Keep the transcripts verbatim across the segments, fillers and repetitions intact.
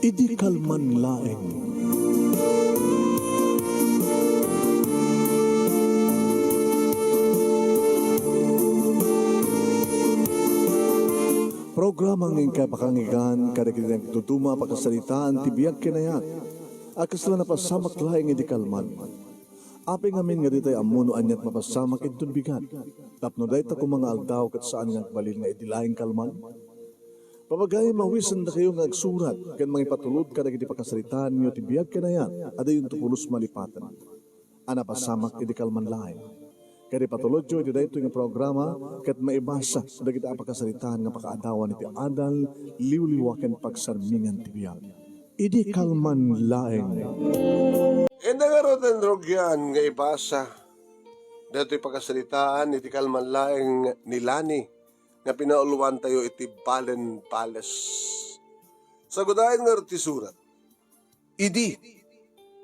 Idi kalman laeng. Programa nga inkay pakanggan kadagiti nagduduma a pakasaritaan ti biag ken ayat a kasla napasamak laeng idi kalman. Apay ngamin nga ditay ammo no aniat mapasamak inton bigat, tapno dayta koma nga aldaw ket saan nga agbalin nga idi laeng kalman? Papagayam, mawisendakayo nga agsurat ken mangipatulod kadagiti pakasaritaanyo ti biag ken ayat a diyonto pulos malipaten a napasamak idi kalman laeng. Ket ipatulodyo iti daytoy nga programa ket maibasa dagiti a pakasaritaan nga pakaadawan iti adal, liwliwa ken pagsarmingan ti biag. Idi kalman laeng. Inda ngaruden rugian nga ibasa daytoy pakasaritaan iti kalman laeng ni Lani nga pinauluantayo iti Balen Bales. Sagudayen ngarud ti surat. Idi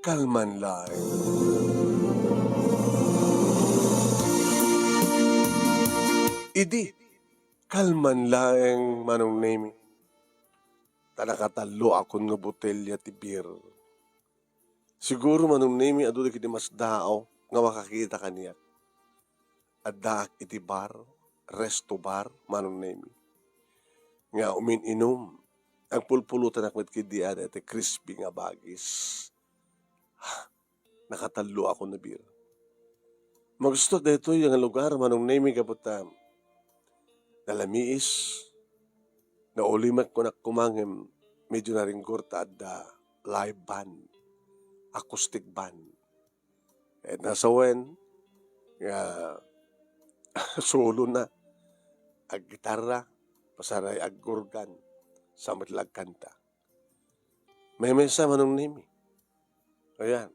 kalman laeng. Idi kalman laeng, Manong Nemi. Ta nakatalloakon nga botelya ti beer. Siguro, Manong Nemi, adu dagiti masdaaw nga makakita kaniak. Addaak iti bar, resto bar, Manong Nemi, nga umin-inum. Agpulpulotanak met ketdi ania ti crispy nga bagis. Nakatalloakon a beer. Magusto daytoy nga lugar, Manong Nemi, gapu ta nalamiis. Naulimek kunak koma ngem medyo naringgor ta adda live band, acoustic band. Ket nasawen nga solo na, aggitarra, pasaray aggurgan, sa met la agkanta. Maymay sa, Manong Nemi. Ayan.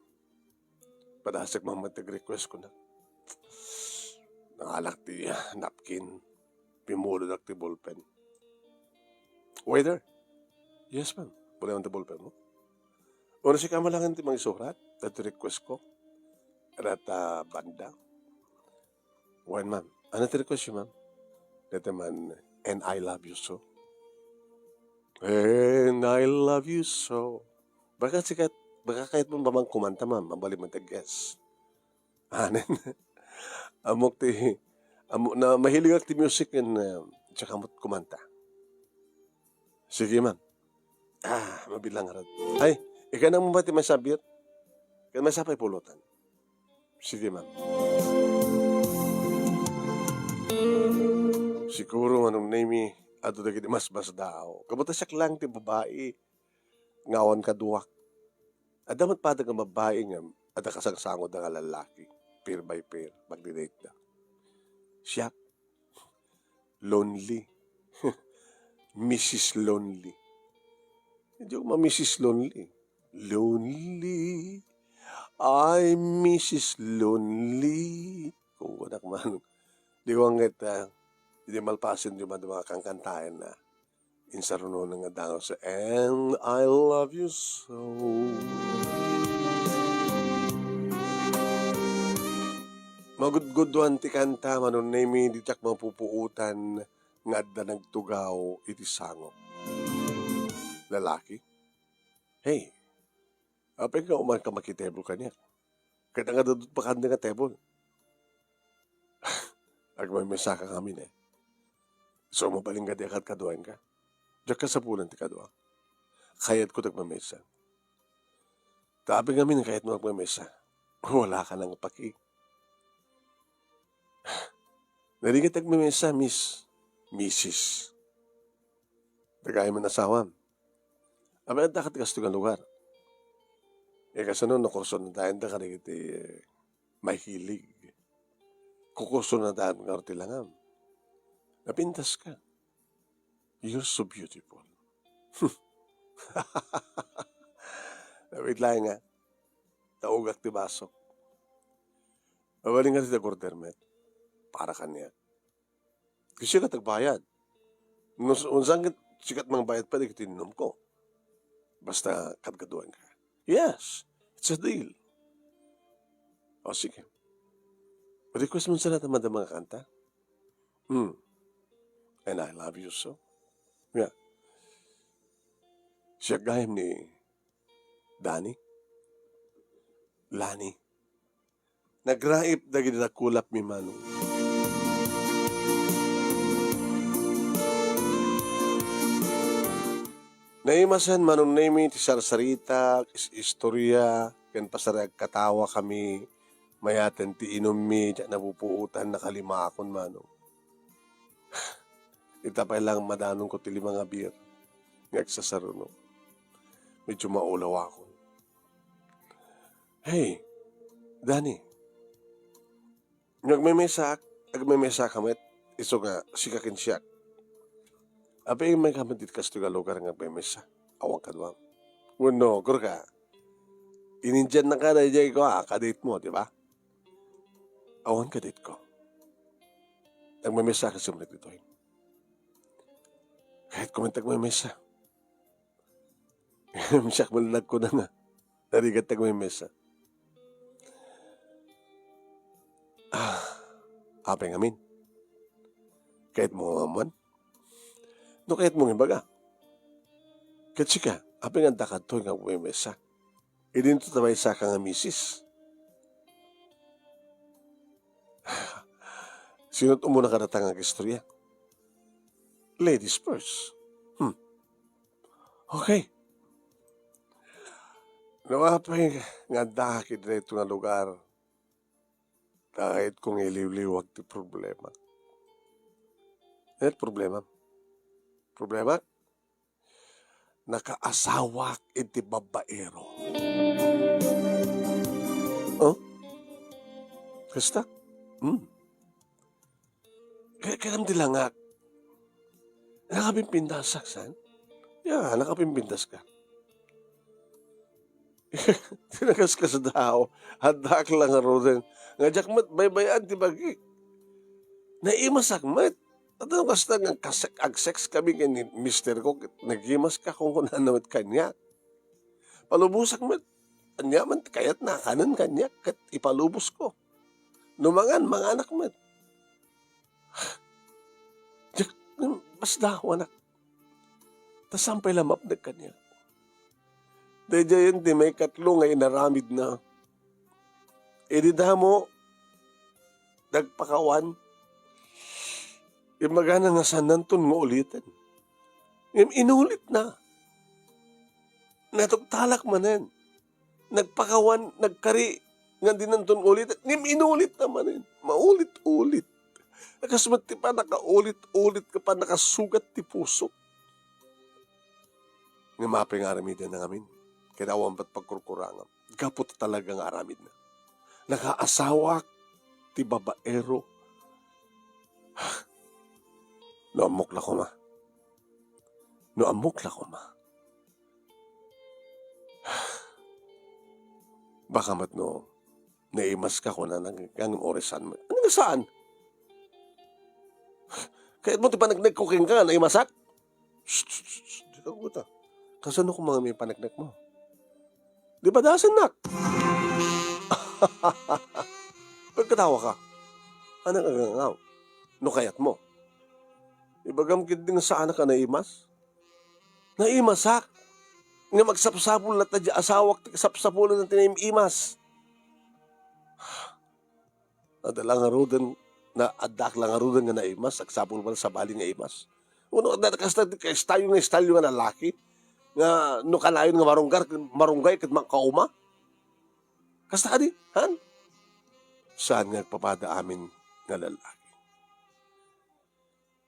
Padasek man met ti request ko na. Nangalak ti, ah, napkin. Pimulodak ti ballpen. Waiter? Yes, ma'am. Puli man ti ballpen mo? Uno, sika man lang ti mangisurat. Dati request ko. Rata banda. Wen, ma'am. Ano ti request mo, ma'am? Dati man, "And I love you so." "And I love you so." Baka sikat, baka kayat mo ba man kumanta, ma'am? Mabalin man ti guest. Anen. Ammok ti, ammo, na mahilig ak ti music ken, ah, saka mo kumanta. Sige, ma'am. Ah, mabilang arad. Ay, ikanam mo ba ti maysa a beer? Ken maysa pay pulutan. Sige, ma'am. Siguro, Manong Nemi, adu dagiti masmasdaaw. Kabutasiak lang ti babai nga awan kaduak. Adda met pay nga babai nga adda kasangsangoda nga lalaki, pair by pair, magdi-date da. Siak, lonely. Missus Lonely. Hindi ko ma-Missus Lonely. Lonely. Ay, Missus Lonely. Kung kunak man. Di ko angget, ah, di malpasin di man mga kangkantayan na. Insaruno na nga dangaw sa "And I love you so." Magudguduan ti kanta, Manong Nemi, di tiak mapupuotan nga adda nagtugaw iti sangok. Lalaki? Hey, apay nga uman ka makitable kaniak? Ket nga dadut pakanda nga table. Agmaymaysa ka ngamin, eh. So, mabalin nga di agkadkaduaenka. Diak kasapulan ti kadua. Kayatko ti agmaymaysa. Ta apay ngamin kayatmo agmaymaysa? Wala ka nang paki. Narigat agmaymaysa, Miss, Missus. Dagay man asawam. Apay adda ket kasto nga lugar. Eh, kasano no kursunataenda kadagiti, eh, mahilig? Kukursunataen nga ti langam. Napintas ka. You're so beautiful. Wait lang, ah. Taugak ti basok. Mabalin nga ti order met. Para kaniak. Kasi ka tagbayad. No, unsan ket sikat mangbayad pa dagiti inumko. Basta kadkaduaenka. Yes, it's a deal. O, sige. Request mo sana ta madama nga kanta? Hmm. "And I love you so." Yeah. Siak gayam ni Dani. Lani. Nagraip dagiti dakulapmi, Manong. Naimasen, Manong Nemy, ti sarsarita, is-, istoria, ken pasar-, agkatawakami, mayaten ti inummi, diak napupuotan, nakalimakon, Manong. Ita pay lang madanonko ti lima nga beer nga agsasaruno. Medyo maulawakon. Hey, Dani. Nga agmemesak, agmemesaka met, isu nga sika ken siak. Apay, immay ka met iti kastoy nga lugar nga agmemesa? Awan kaduam. Wenno, kurka. Inindian na ka na idiay ko, ah, kadate mo, di ba? Awan kadate ko. Agmemesa ka sumrek ditoy. Kayatko met agmemesa. Siak man nagkuna nga, narigat agmemesa. Ah, apay ngamin? Kayatmo nga ammoan? No kayatmo nga ibaga. Ket sika, apay nga adda kadtoy nga agmemesa? Idinto ta maysaka nga misis. Sino't umuna kadata nga agistorya? Ladies first. Hmm. Okay. No apay nga adda ka daytoy nga lugar, kayatko nga iliwliwag ti problema. Ano ti problema? Problema? Nakaasawak iti babaero. Oh? Kasta? Hmm. Kaya, kaya ti langak. Nakapimpintasak, san? Ya, nakapimpintas ka. Ti nakaskasdaaw, addaak la ngaruden. Nga diak met baybay-an ti bagi. Naimasak met. Adda no kasta nga kas-, ag-sex kami ken ni mister ko, ket nagimas ka, kunkunana met kaniak. Palubosak met. Ania man ti kayatna a kanen kaniak, ket ipalubos ko. No mangan, manganak met. Diak, basdawanak. Ta saan pay la mapnek kaniak. Daydiayen ti maikatlo nga inaramidna. Idi damo, nagpakawan, imbagana nga saannanton nga uliten. Ngem inulitna. Natungtalak manen. Nagpakawan, nagkari, nga dinanton ulit, ngem inulitna manen. Maulit-ulit. Kas met ti pannakaulit-ulit ken pannakasugat ti pusok. Ngem apay nga aramidenna ngamin? Ket awan met pagkurkurangam. Gapu ta talaga nga aramidna. Nakaasawak ti babaero. No ammok la koma. No ammok la koma. Baka met no naimaska, kunana, ngem urisan met. Ania nga saan? Kayatmo ti paneknekko kenka nga naimasak? Shh, shh, shh, shh. Di ka guta. Kasano koma nga paneknekmo? Di ba dasennak? Pagkatawa ka. Ania nga agangaw? No kayatmo. Ibagam ketdi nga saanak a naimas? Naimasak. Ngem agsapsapul latta diay asawak ti kasapsapulan ti naimas. Adda la ngaruden, na, addaak la ngaruden nga naimas, agsapul man sabali nga imas. Wenno, adda kasta ti kaestalyo nga, estalyo nga lalaki, nga no kanayon nga marunggar, marunggay ket makauma. Kasta kadi, han? Saan nga agpapada amin nga lalaki?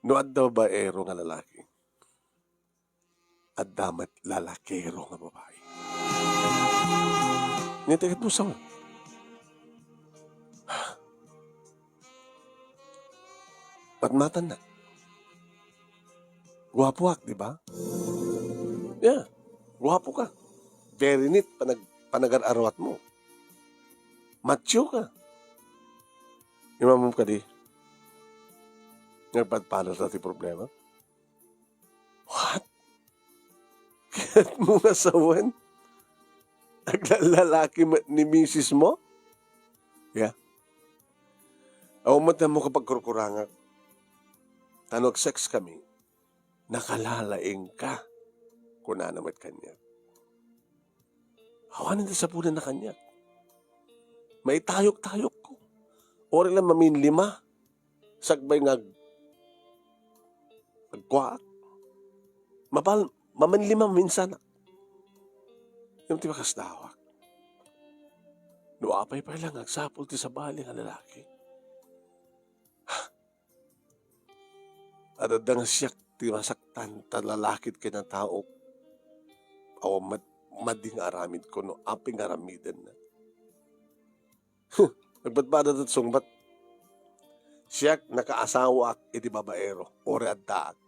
No adda babaero nga lalaki, adda met lalakero nga babai. Nia ti kayatmo sawen? Patmatanna. Guapoak, di ba? Yeah. Guapo ka. Very neat panag-, panagar-aruatmo. Macho ka. Imamom kadi. Nagpadpadalta ti problema. What? Kayatmo nga sawen? Aglallalaki met ni misismo? Yeah. Awan met ammo kapagkurkurangak. Ta no agsex kami, nakalalaing ka. kunana met kaniak. Awanen ti sapulanna kaniak. Maitayok-tayokko. Uray la maminlima. Sakbay nga ag-, agkuaak. Mapal-, maminlima minsan. Ngem ti makasdawak. No apay pay la nga agsapul ti sabali nga lalaki. Adda nga siak ti masaktan ta lalaki ti kinataok. Awan met madi nga aramidko no apay nga aramidenna. Nagbadbada ti sungbat. Siak nakaasawaak iti babaero, uray addaak.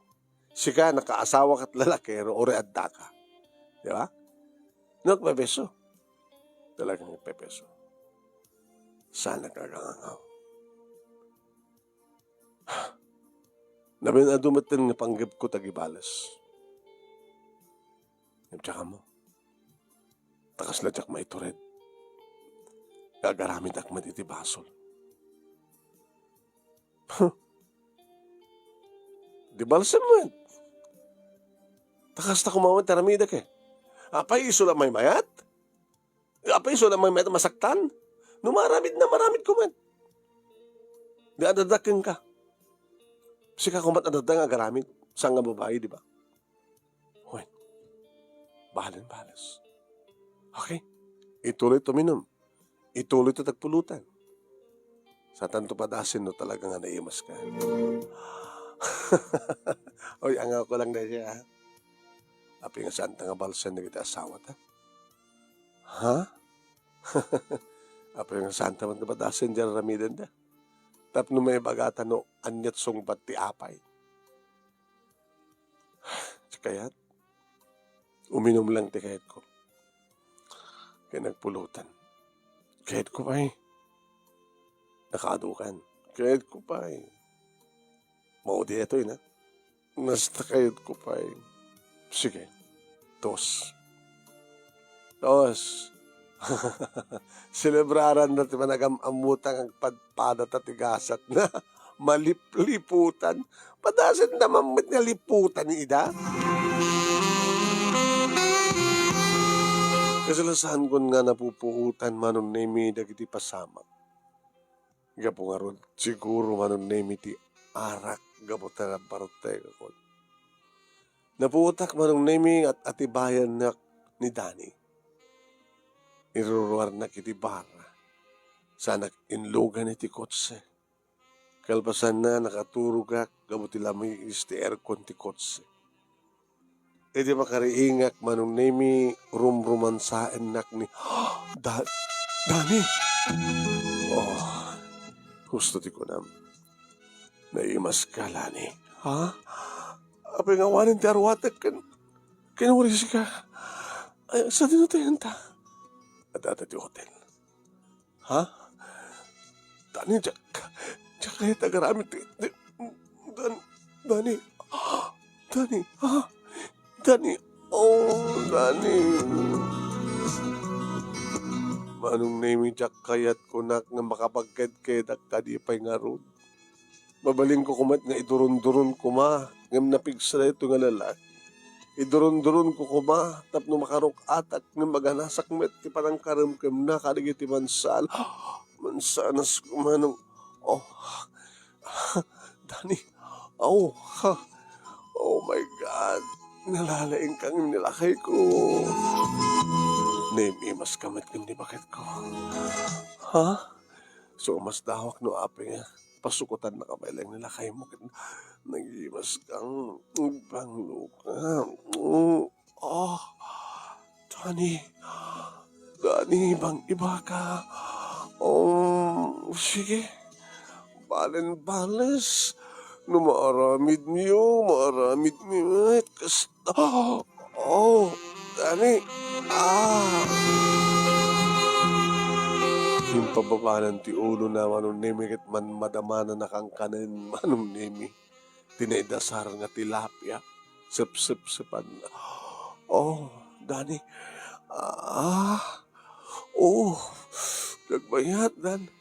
Sika nakaasawa ket lalakero, uray addaka. Di ba? No agpepeso. Talagang agpepeso. Saan nga agangangaw. Namin-adu metten nga panggepko ti agibales. Ngem diak ammo. Ta kasla diak maitured. Nga agaramidak met iti basol. Di balsem met. Ta kasta koma met ti aramidek, eh. Apay isu la maymayat? Apay isu la maymayat a masaktan? No maaramidna, maaramidko met. Di adda kenka. Sika koma met adda nga agaramid. Saan nga babai, di ba? Wen, balen bales. Okay. Ituloy to uminum. Ituloy to agpulutan. Saanto padasen no talaga nga naimaska. Oy, angawko lang dayta, ha? Apay nga saanta nga balsen dagiti asawata? Ha? Apay nga saanta met nga padasen ti aramidenda? Tapno maibagata no ania ti sungbat ti apay. Kayat, uminum lang ti kayatko. Ken agpulutan. Kayatko pay. Nakaadukan. Kayatko pay. Maudi itoy na. Nasta kayatko pay. Sige. Tos. Tos. Selebraran na ti panagam-ammutang agpadpadata ti gasatna. Malipliputan. Padasen da man met nga liputan ida. Kasla saankon nga napupuotan, Manong Nemi, dagiti pasamak. Gapu ngarud, siguro, Manong Nemi, ti arak gapu ta nabartekakon. Napuotak, Manong Nemi, nga atibayannak ni Dani. Iruruarnak iti barra. Saanak inlugan iti kotse. Kalpasanna, nakaturogak gapu ti lamiis ti aircon ti kotse. Iti makariingak, Manong Nemi, rumrumansaennak ni Da-, Dani! Oh, husto ti kunam. Naimaska, Lani. Ha? Apay nga awanen ti aruatek ken, ken urisika? Ay, sadino ti enta? Adda ti hotel. Ha? Dani, diak, diak kayat agaramid ti, ti, Dan-, Dani, ah, Dani, ah, Dani, oh, Dani. Manong Nemi, diak kayat kunak nga makapagkedkedak kadi pay ngarud. Mabalinko koma met nga iduronduron koma, ngem napigsa daytoy nga lalaki. Iduronduronko koma tapno makaruk-atak ngem aganasak met ti panangkaremkemna kadagiti mansal-, mansanas koma no, oh, Dani, oh, ha, oh my God, nalalaingka ngem ni lakayko. Naimaska met ngem ni baketko. Ha? So, mas dawak no apay nga pasukotannaka pay laeng ni lakaymo ket nagimaskang bangloka. Mm, ah, Dani, Dani, bang-ibaka. Um, sige, balen bales. No maaramidyo, maaramidmi met. Kas-, Oh, Dani. Ah! Impababanan ti ulona, Manong Nemi, ket manmadamana nakangkanen, Manong Nemi. Ti naidasar nga tilapia, sepsepsepan. Oh, Dani. Ah! Oh, nagbayat, Dan.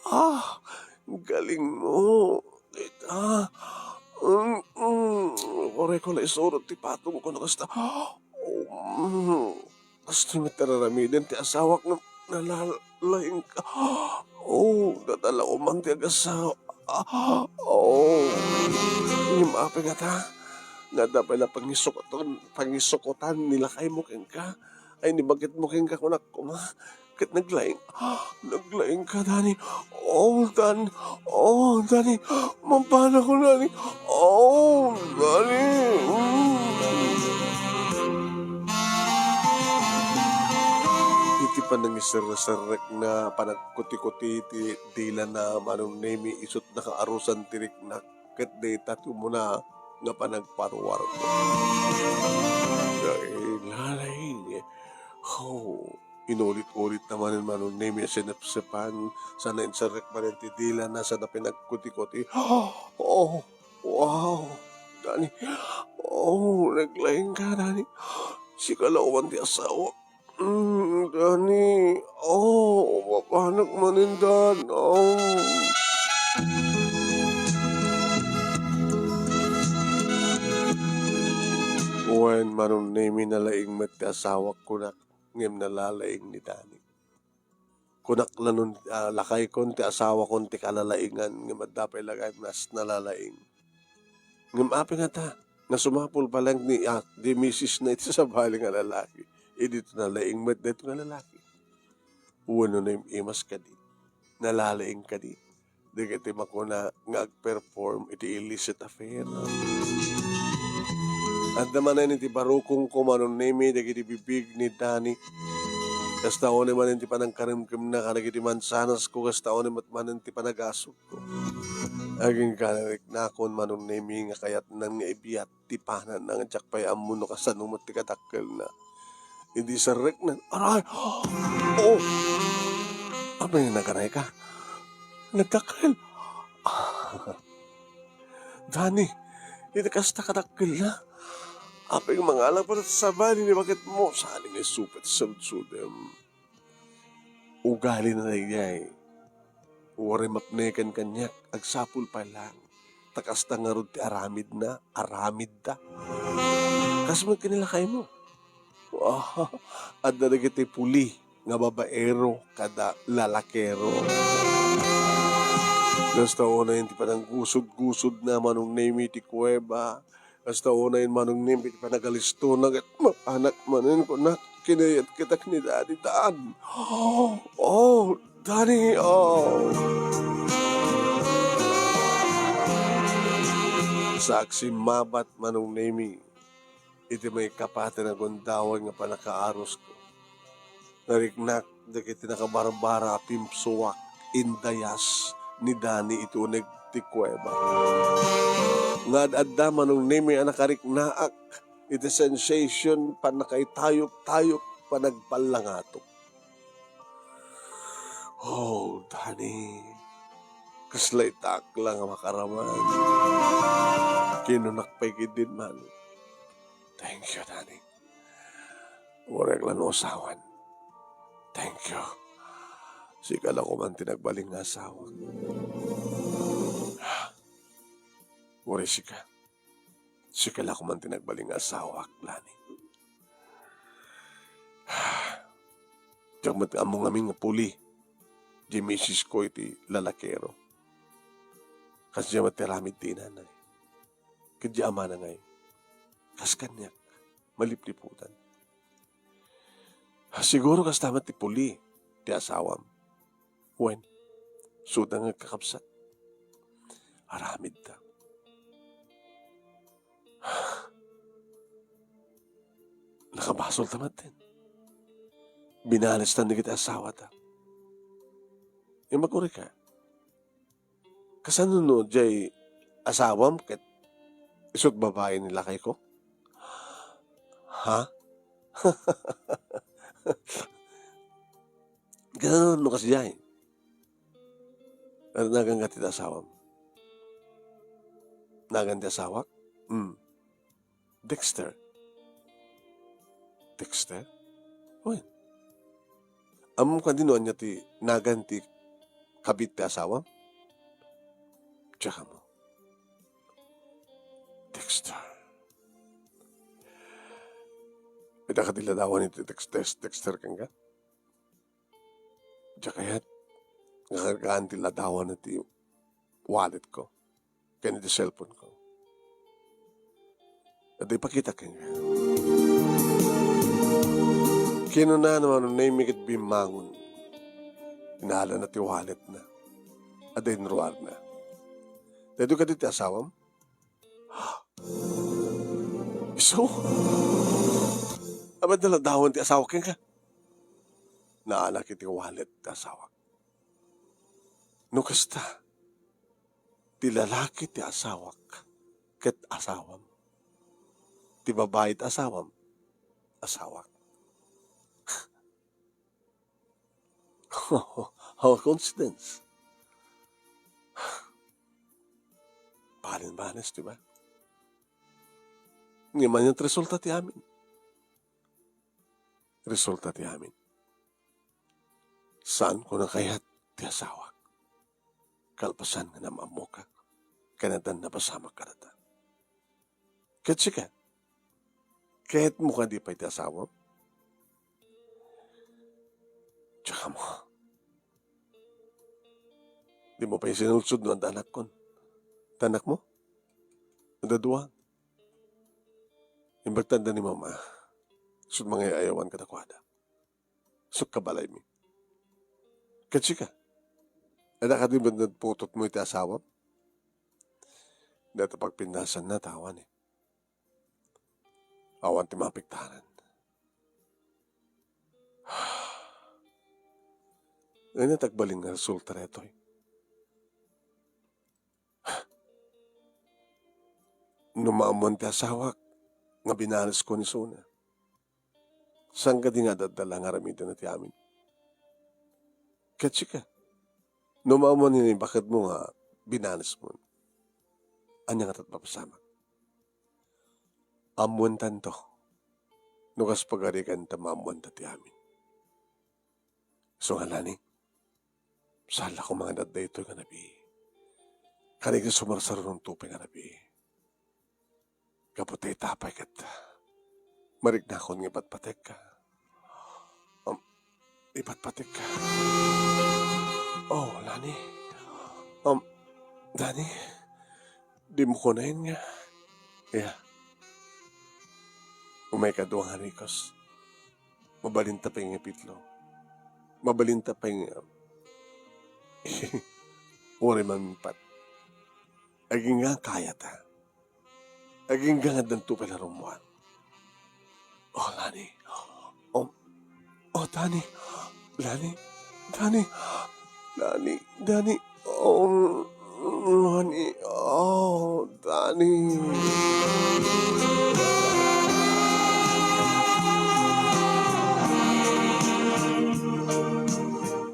Ah, galing mo. Kita. Mm, mm. Uray ko la isurot ti patong ko no kasta. Mm, kastoy met ti ar-aramiden ti asawak ngem nalalaingka. Oh, dadalaw man ti agasawa. Ah, oh. Ngem apay ngata? Nga adda pay la pangisukotan, pangisukotan ni lakaymo kenka? Ay, ni bagitmo kenka, kunak koma. Ket naglaing, naglaingka, Dani. Oh, Dan-, oh, Dani. Mapanakon, Dani. Oh, Dani. Mm. Iti panangiserreserrekna, panagkutikuti ti dilana, Manong Nemi, isut' nakaarusan ti riknak, ket dayta ti umuna nga panagparuarko. Nalalaing. Oh, inulit-ulit na manen, Manong Nemi, a sinepsepan, sana inserrek manen ti dilana, sana pinagkutikuti. Oh, wow, Dani. Oh, naglaingka, Dani. Sika la uman ti asawa. Mm, Dani. Oh, mapanak manen, Dan. Oh. Wen, Manong Nemi, nalaing met ti asawak, kunak, ngem nalalaing ni Dani. Kunak la no, ah, lakaykon ti asawakon ti kalalaingan, ngem adda pay la nga mas nalalaing. Ngem apay ngata, nga sumapul pay laeng ni, ah, di misisna iti sabali nga lalaki. Idi nalaing met daytoy nga lalaki. Wenno naim-imas kadi, nalalaing kadi dagiti makuna nga agperform iti illicit affair. Adda manen iti barukongko, Manong Nemi, dagiti bibig ni Dani. Kasta unay manen ti panangkaremkemna kadagiti mansanasko, kasta unay met manen ti panagasokko. Agingga nariknakon, Manong Nemi, nga kayatnan nga ibiat ti pananna nga diak pay ammo no kasano met ti kadakkelna. Idi serrekna, aray! Oh! Apay nga naganayka? Nagdakkel! Dani, idi kasta kadakkelna, apay nga mangalang pay ta sabali ni baketmo, saan nga isu pay ti saludsodem? Ugalina daydiay. Uray mapneken kaniak, agsapul pay laeng ta kasta ngarud ti aramidna, aramidda. Kas met ken ni lakaymo. Ah, adda dagiti puli nga babaero kada lalakero. Kasta unayen ti pananggusod-gusodna, Manong Nemi, ti kuweba. Kasta unayen, Manong Nemi, ti panagalistona ket mapanak manen, kunak, kinayatketak ni Daddy Dan. Oh, Daddy, oh. Saak simmabat, Manong Nemi, iti maikapati nga gundaway nga pannakaarusko. Nariknak dagiti nakabarbara a pimsuak indayas ni Dani iti uneg ti kuweba. Nga ad-adda, Manong Nemi, a nakariknaak iti sensation, pannakaitayup-tayup, panagpallangatok. Oh, Dani, kasla itaak la nga makaraman. Kinunak pay ketdin man, "Thank you, Dani. Uray la no asawan. Thank you. Sika la koman ti nagbalin nga asawak." Uray sika. Sika la koman ti nagbalin nga asawak, Lani. Diak met ammo ngamin nga puli di misisko iti lalakero. Kasdiay met ti aramid ti inana, ket di amana ngay, kas kaniak, malipliputan. Siguro kasta met ti puli ti asawam. Wen, suda nga agkakabsat. Aramidda. Nakabasolta met. Binalestan dagiti asawata. Imakurika. Kasano no diay asawam ket isut' babai ni lakayko? Ha? Kasano no kasdiay? Ano, naganka ti asawam? Nagan ti asawak? Hmm. Dexter. Dexter? Wen. Ammom kadi no ania ti nagan ti kabit ti asawam? Diak ammo. Dexter. Adda kadi ladawan iti text, text, texter kenka? Diak kayat nga kargaan ti ladawan iti walletko ken iti cellphoneko. Adda ipakitak kenka. Kinunana, Manong Nemy ket bimmangon. Inalana ti walletna. Adda inruarna. Daytoy kadi ti asawam? Isu? Awan adda ladawan ti asawak kenka? Naanak iti wallet ti asawak. No kasta, ti lalaki ti asawak ket asawam. Ti babai ti asawam, asawak. How coincidence. Palinbanes, di ba? Ngem ania ti resulta ti amin? Resulta ti amin. Saanko a kayat ti asawak. Kalpasan nga nam-ammoka, ken adda napasamak kadata. Ket sika, kayatmo kadi pay ti asawam? Tsaka mo. Di mo pay sinulsod no adda anakkon. Adda anakmo? Adda dua. Imbagtanda ni mama. Sut mangay-ayawan kadakuada. Sut kabalaymi. Ket sika, adda kadi met putotmo iti asawam? Dayta pagpinnasanna, awan eh. Awan ti maapektaran. Ania ti agbalin nga resulta daytoy? No maammoan ti asawak nga binanesko ni Sona, saan kadi nga adda la nga aramidna ti amin? Ket sika, no maammoan ni baketmo nga binanesmo, ania ngata ti mapasamak? Ammoentanto. No kas pagarigan ta maammoanta ti amin. Isu nga, Lani, saan la koma nga adda daytoy nga nabii. Kanik nga sumarsaruno ti pay nga nabii. Gapu ta ita pay ket mariknakon nga ipatpatekka. Um, ipatpatekka. Oh, Lani. Um, Lani, dimo kunaen nga. Ya. Umay kadua nga rikos. Mabalinta pay nga ipitlo. Mabalinta pay nga uray mamipat. Agingga kayata. Agingga nga addanto pay la rummuar. Oh, Lani. Oh, oh, Dani. Lani. Dani. Dani. Dani. Oh, Lani. Oh, Dani.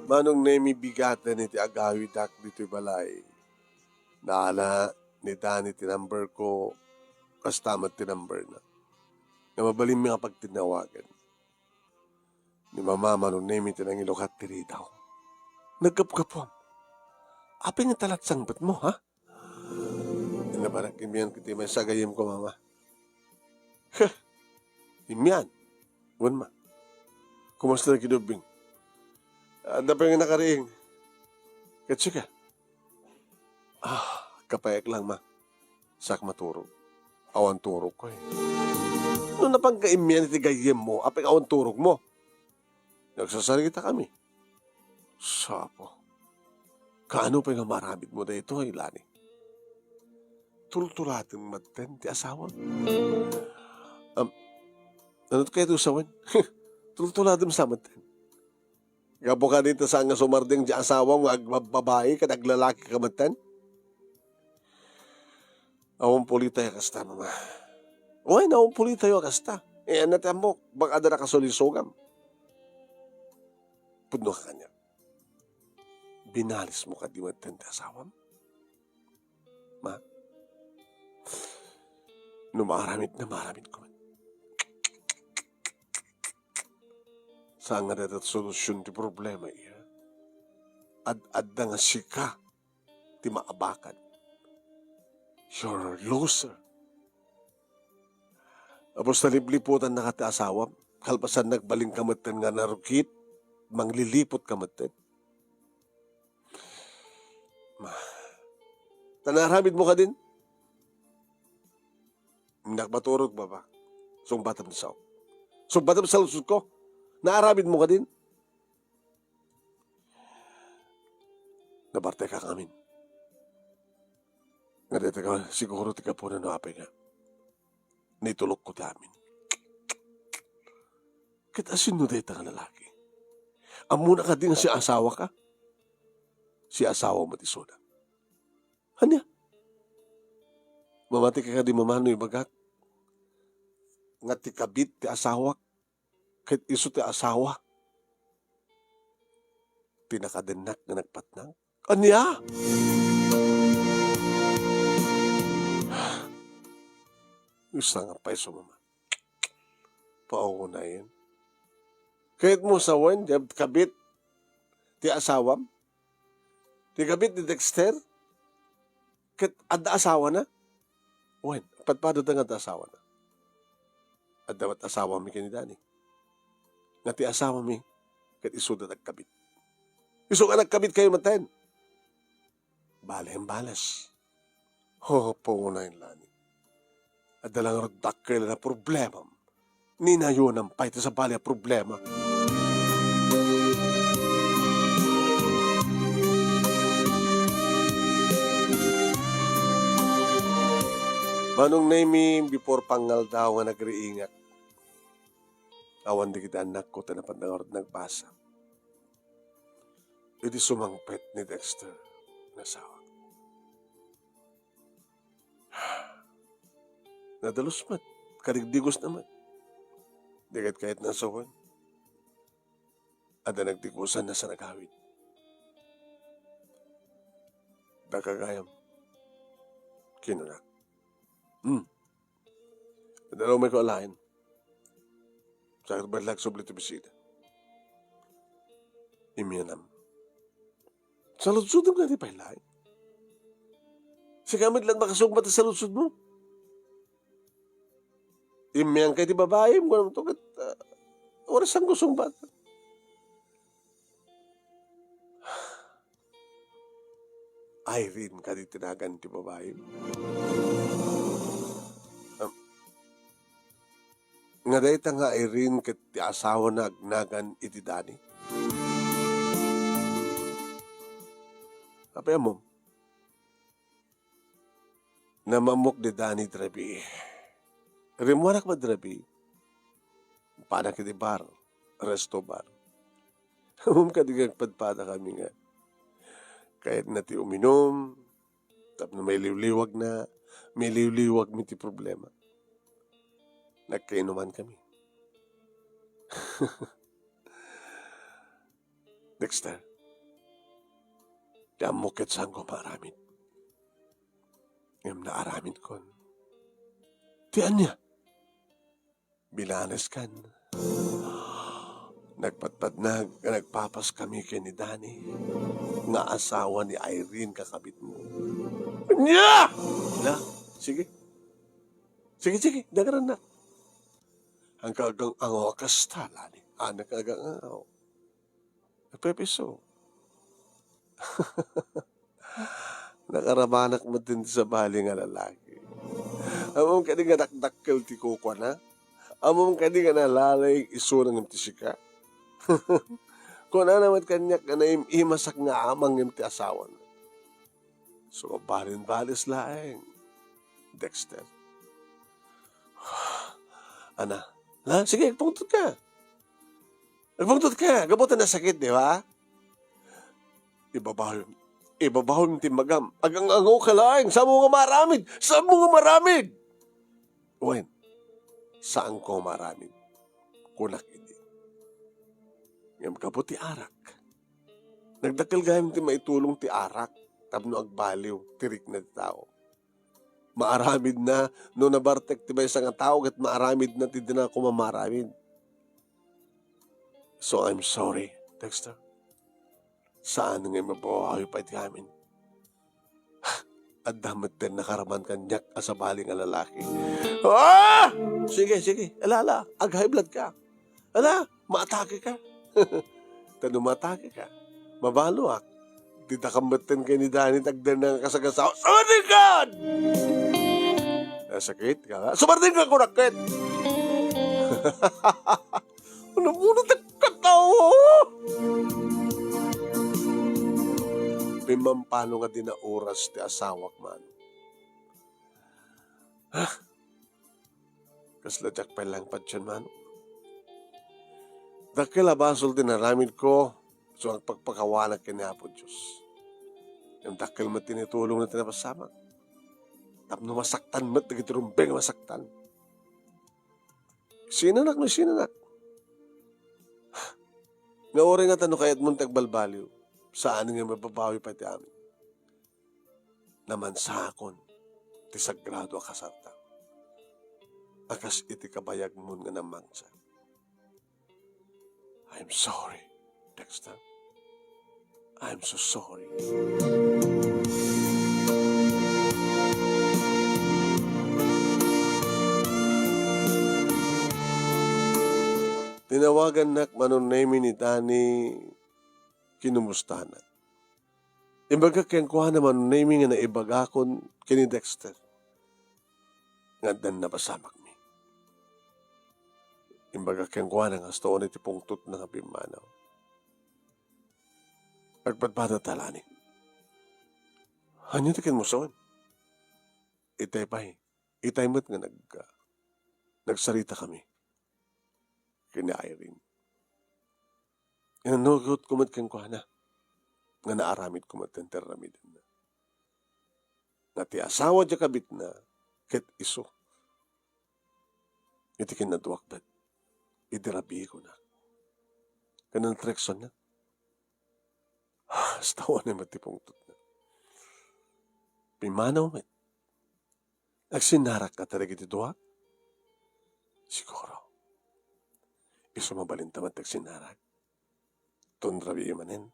Manong Nemy, bigaten iti agawidak ditoy balay. Naala ni Dani ti number ko, kasta met ti number na. Nga mabalinmi nga pagtinnawagan. Ni Mama, Manong Nemy ti nangilukat ti ridaw. Naggapgapuam. Apay nga ta la ti sangpetmo, ha? Innabarak, immian ko ti maysa a gayyemko, Mama. Heh! Immian? Wen, Ma. Kumusta na kidubing? Adda pay nga nakariing. Ket sika? Ah, kapayak lang, Ma. Saak maturog. Awan turogko, eh. No napanka immian iti gayyemmo, apay awan turogmo? Nagsasaritakami. Sapo. Kaano pay nga maaramidmo daytoy, Lani? Tultulatem metten ti asawam. Am, ano kayat usawen? Tultulatem sa metten. Gapu kadi ta saan nga sumardeng ti asawam nga agbabbabai ket aglalaki ka metten? Awan pulitayo a kasta, Mama. Wen, awan pulitayo a kasta. Eh, ania ti ammok? Baka adda nakasulisogam. Pudno ka kaniak. Binalismo kadi metten ti asawam? Ma, no maaramidna, maaramidko met. Saan nga dayta ti solusion ti problema, iya? Ad-adda nga sika ti maabakan. You're a loser. Tapos ta lipliputannaka ti asawam. kalpasan nagbalinka metten nga narukit, mangliliputka metten. Ma, ta naaramidmo kadin? Innak maturog, baba. Sungbatam ti sao. Sungbatam ti saludsodko. Naaramidmo kadin? Nabartek ka ngamin. Nga dayta ka, siguro ti gapunan no apay nga naitulokko ti amin. Ket asino dayta nga lalaki? Ammona kadi nga siasawaka? Siasawa met isuna. Ania? Mamati ka kadi mamano ibagak nga ti kabit ti asawak ket isu ti asawa ti nakadennak nga nagpatnang? Ania? Gusto nga pay sumama. Paunayen. Kayatmo sawen, kabit ti asawam? Ti kabit ni Dexter? Ket adda asawana? Wen, padpadada nga adda asawana. Adda met asawami ken ni Dani. Nga ti asawami ket isuda nagkabit. Isu nga nagkabit kayo maten. Bale, imbales. Ho, pungunayen lani. Adda la ngarud dakkel a problemam. Ninayonam pay ti sabali a problema. Manong Nemy, before pangaldaw nga nagriingak, awan dagiti annakko ta napan ngarud nagbasa. Idi sumangpet ni Dexter nga asawak. Nadalus met, kadigdigosna met. Di ket kayatna a sawen. Adda nagdigosanna sa nagawid. Daka gayam. Kinuna. Hmm. Adda rumayko alaen. Sakit bala agsubli ti bisita. Imminam. Saludsodem nga di pay laeng. Sika met lang makasungbat ti saludsodmo. Immiang kay ti babaim, kunam to ket, ah, oras ang kusungbat. Irene kadi ti nagan ti babaim? Am, nga dayta nga Irene ket ti asawana agnagan iti Dani? Apay ammom? Namammok ni Dani idi rabii. Rimmuanak met idi rabii. Panak iti bar, resto bar. Ammom kadi nga agpadpadakami nga kayatna ti uminum, tapno mailiwliwagna, mailiwliwagmi ti problema. Nagkainumankami. Dexter, ti ammok ket saanko maaramid. Ngem naaramidkon. Ti ania? Binaneskan. Nagpatpatnag nga nagpapaskami ken ni Dani nga asawa ni Irene, kakabitmo. Ania? Na, sige. Sige, sige, dagarannak. Ang kagang-angaw a kasta, Lani. Anak kagang-angaw. Nagpepiso. Nakarabanak met din ti sabali nga lalaki. Ammom kadi nga dakdakkel ti kukuana? Ammom kadi nga nalalayag isuna ngem ti sika? Kunana met kaniak nga naim-imasak nga amang ngem ti asawana. Sumabalin-balis laeng, Dexter. Ana, la, sige, agpungtot ka. Agpungtot ka, gapu ta nasakit, di ba? Ibabaw, ibabaw ti magam. Agang-angaw ka laeng, saan mo nga maaramid? Saan mo nga maaramid? Wen, saanko maaramid. Kunak idi. Ngem gapu ti arak. Nagdakkel gayam ti maitulong ti arak tapno agbaliw ti rikna ti tao. Maaramidna no nabartek ti maysa nga tao ket maaramidna ti dina koma maaramid. So, I'm sorry, Dexter. Saan nga mababawi pay ti amin? Adda met din nakaraman kaniak a sabali nga lalaki. Ah! Sige, sige. Ala, ala. Ag-high blood ka. Ala, maatake ka. Ta no maatake ka, mabaluak. Ditak metten ken ni Danny ti agdanna nga kasagasawa. Sumardengkan! Nasakit ka nga? Sumardengkan ko nakket. Ano mo na katawa? Pimampalo nga di na oras ti asawak man. Ha? Kasla diak pay laeng patien, Manong. Dakkel a basol ti naramidko, isu nga agpakpakawanak ken ni Apo Dios. Ngem dakkel met ti naitulongna ti napasamak. Tapno masaktan met dagiti rumbeng a masaktan. Sinanak no sinanak. Nga uray ngata no kayatmon ti agbalbaliw, saan nga mababawi pay ti amin. Namansakon ti sagrado a kasarta a kas iti kabayagmon nga namangsa. I'm sorry, Dexter. I'm so sorry. Tinawagannak Manong Nemy ni Danny, kinumustanak. Imbagak kenkuana Manong Nemy nga naibagakon ken ni Dexter nga addan napasamakmi. Imbagak kenkuana nga kasta unay ti pungtotna nga pimmanaw. Agpadpada ta laeng. Ania ti kinmusuan? Itay pay, itay met nga nag-, nagsaritakami ken ni Irene. Inannurotko met kenkuana nga naaramidko met ti ar-aramidenna. Nga ti asawa ti kabitna ket isu. Iti kinaduak met, idi rabiikonak ken nagtreksonak. Hasta unay met ti pungtotna. Pimmanaw met. Agsinnarak kadi dagiti duak? Siguro. Isu mabalinta met ti agsinnarak. Ton rabii manen.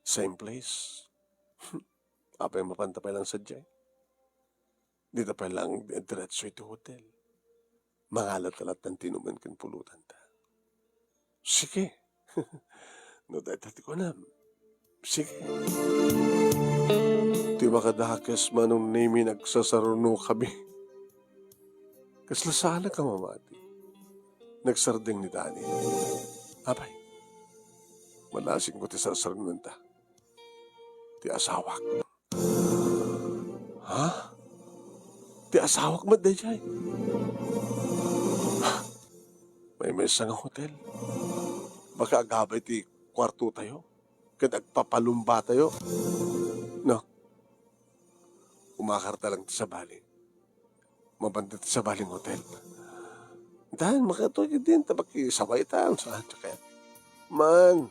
Same place. Apay, mapanta pay laeng sadiay. Dita pay laeng diretso iti hotel. Mangalata latta ti inuman ken pulotanta. Sige. No dayta ti kunam. Sige. Ti makadakes Manong Nemy, nagsasarunokami. Kasla saanak a mamati. Nagsardeng ni Danny. Apay, malasingko ti sarsarunonta. Ti asawak. Ha? Ti asawak met daydiay? Maymaysa nga hotel. Baka agabay ti kuartotayo ket agpapalumbatayo. No? Umakarta laeng ti sabali. Mabanda ti sabali nga hotel. Daan, makatuy ka din, ta makisaway ta, saan, diak kayat. Man,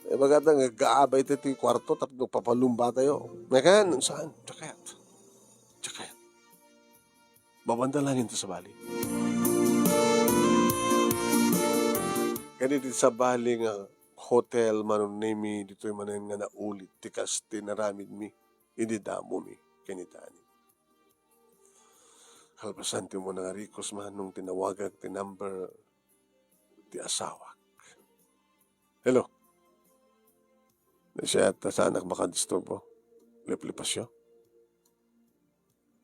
ibagata nga agabay ti, ti kuarto, tapno papalumbatayo. Mekan, saan, diak kayat. Diak kayat. Mabanda laeng ti sabali. Kadi ti sabali nga hotel, Manong Nemy, ditoy manen nga naulit ti kas ti naramidmi idi damomi ken ni Danny. Kalpasan ti umuna nga rikos, Manong, tinawagak ti number ti asawak. Hello. Nasayaat ta saanak makadisturbo. Liplipasyo.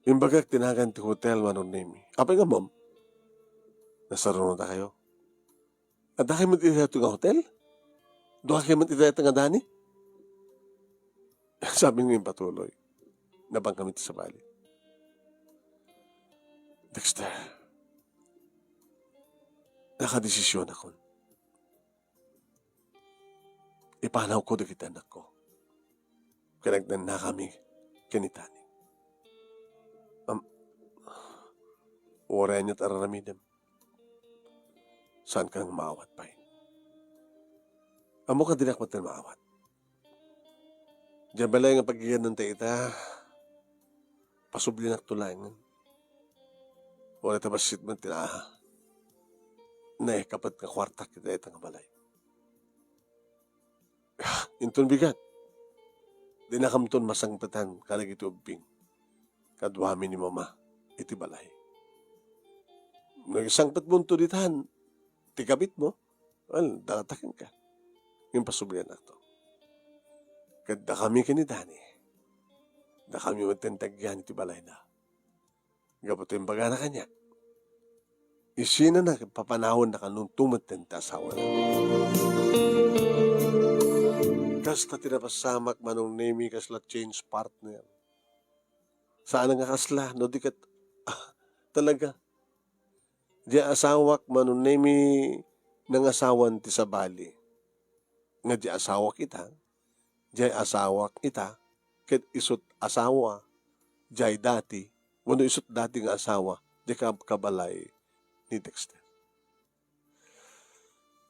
Imbagak ti nagan ti hotel, Manong Nemy. Apay nga, ma'am? Nasarunotakayo? Addakayo met iti daytoy nga hotel? Duakayo met iti daytoy nga Danny? Sabi nga impatuloy. Napan kami ti sabali. Dexter, nakadesisionakon. Ipanawko dagiti anakko. Ken agnannakami ken ni Danny. Am-, uray ania ti ar-aramidem. Saanka nga maawat pay. Ammok a dinak met maawat. Diay balay nga paggiannanta ita, pasublinakto laengen. Uray ta bassit met ti na-, naikapet nga kuartak iti dayta nga balay. Inton bigat, dinakamton masangpetan kadagiti ubbing kaduami ni Mama iti balay. No isangpetmonto ditan, ti kabitmo, well, dalata kenka. Ngem pasublianakto. Ket dakami ken ni Dani, dakami met ti agyani ti balayna. Gapu ta imbagana kaniak, isinana ket papanawanna kano metten ti asawana. Kasta ti napasamak, Manong Nemi, kasla change partner. Saan nga kasla, no di ket, ah, talaga. Diay asawak, Manong Nemi, nangasawan ti sabali. Nga diay asawak ita, diay asawak ita, ket isut' asawa, diay dati, wenno isut' dati nga asawa, diay kab-, kabalay ni Dexter.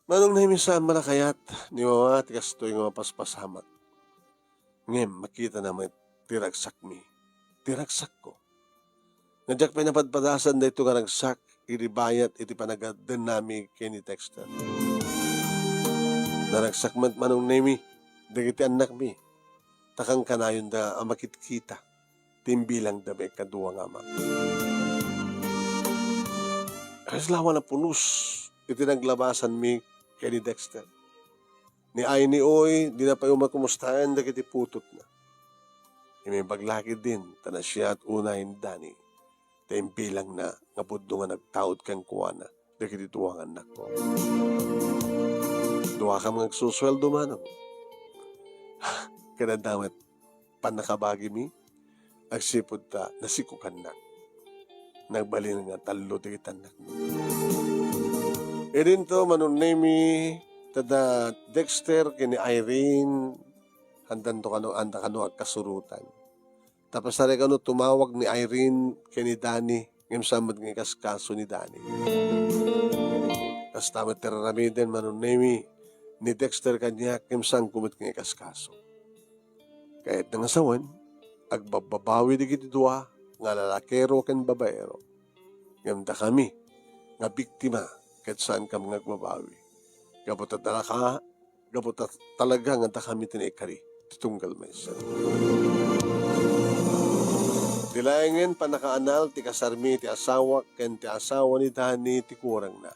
Manong Nemi, saan man a kayat ni Mama ti kastoy nga mapaspasamak. Ngem makitana met ti ragsakmi, ti ragsakko. Nga diak pay napadpadasan daytoy nga ragsak idi bayat iti panagardennami ken ni Dexter. Naragsak met, Manong Nemi, dagiti annakmi, ta kankanayonda a makitkita ti imbilangda maikadua nga ama. Kasla awan a pulos iti naglabasanmi ken ni Dexter. Ni Aini, oy, dina pay umakomustaen dagiti putotna. Immibag la ketdin ta nasayaat unay ni Dani ta imbilangna nga pudno nga nagtaud kenkuana dagiti dua nga annakko. Duakam nga agsusueldo, manong. Ken adda met pannakabagimi, agsipud ta nasikokannak. Nagbalin nga tallo dagiti annakmi. Idinto, Manong Nemi, ta da Dexter ken ni Irene, handanto kano, handa kano agkasurotan. Ta pasari kano tumawag ni Irene ken ni Dani, ngem saan met nga ikaskaso ni Dani. Kasta met ti raramiden, Manong Nemi, ni Dexter kaniak, ngem saanko met nga ikaskaso. Kayatna nga sawen, agbabbabawi dagiti dua nga lalakero ken babaero. Ngem dakami nga biktima ket saankami nga agbabawi. Gapu ta talaka, gapu ta talaga nga dakami ti naikari ti tunggal maysa. Ti laengen, pannakaanal ti kasarmi ti asawak ken ti asawa ni Dani ti kurangna.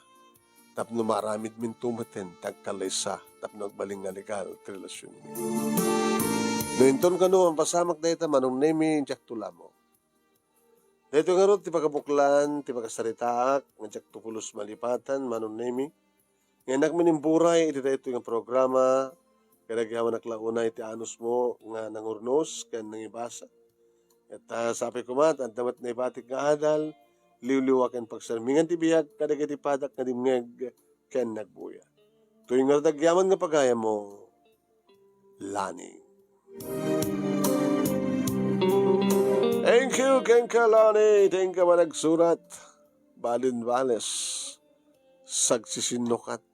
Tapno maaramidminto metten ti agkallaysa tapno agbalin nga legal ti relasionmi. No inton kano, mapasamak dayta, Manong Nemi, diakto lamo. Daytoy ngarud ti pakabuklan ti pakasaritaak nga diakto pulos malipatan, Manong Nemi. Nga innak man imburay iti daytoy nga programa, ket agyamanak la unay ti anusmo nga nangurnos ken nangibasa. Ket, ah, sapay koma, ta adda met naibatik nga adal, liwliwa ken pagsarmingan ti biag kadagiti padak nga dimngeg ken nagbuya. Toy ngarud agyaman nga pagayammo, Lani. Thank you kenka, Lani. Thank you, managsurat. Balin Bales. Sagsisinnukat.